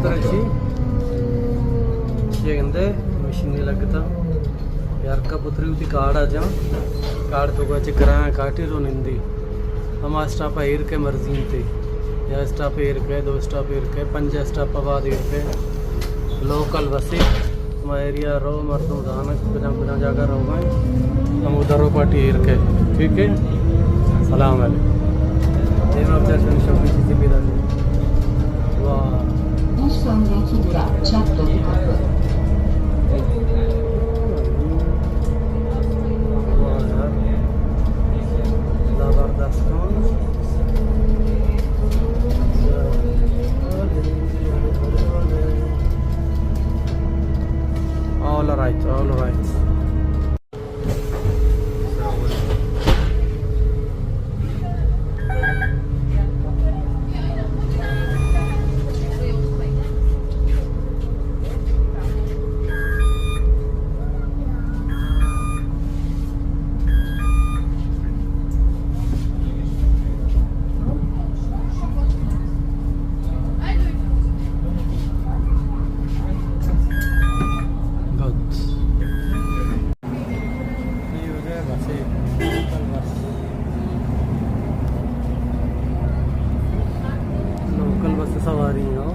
ترجی، یہ گندے مشین نہیں لگتا۔ یار کا پتری ہوتی کارڈ آ جا، کارڈ تو کو اچھے کرایا کاٹی رو نندی۔ ہما اسٹاپ ءَ ایر کئے مرزی انت، یا اسٹاپ ءَ ایر کئے، دو اسٹاپ ءَ ایر کئے، پنجاہ اسٹاپ ءَ بعد ایر کئے۔ لوکل بس ءَ ہما ایریا ءَ رو، مردم زانگ کجام کجام جاگہ روگ ءَ انت، ہمودا رو پارٹی ایر کئے۔ ٹھیک ہے، سلام علیکم۔ دیما بچار شنی شوقی چیزیں پیدا کن۔ واہ۔ دو سو متر دور چپ بگیرید۔ واہ یار، زبردست کن۔ All right, all right. Local بس سواری ہو۔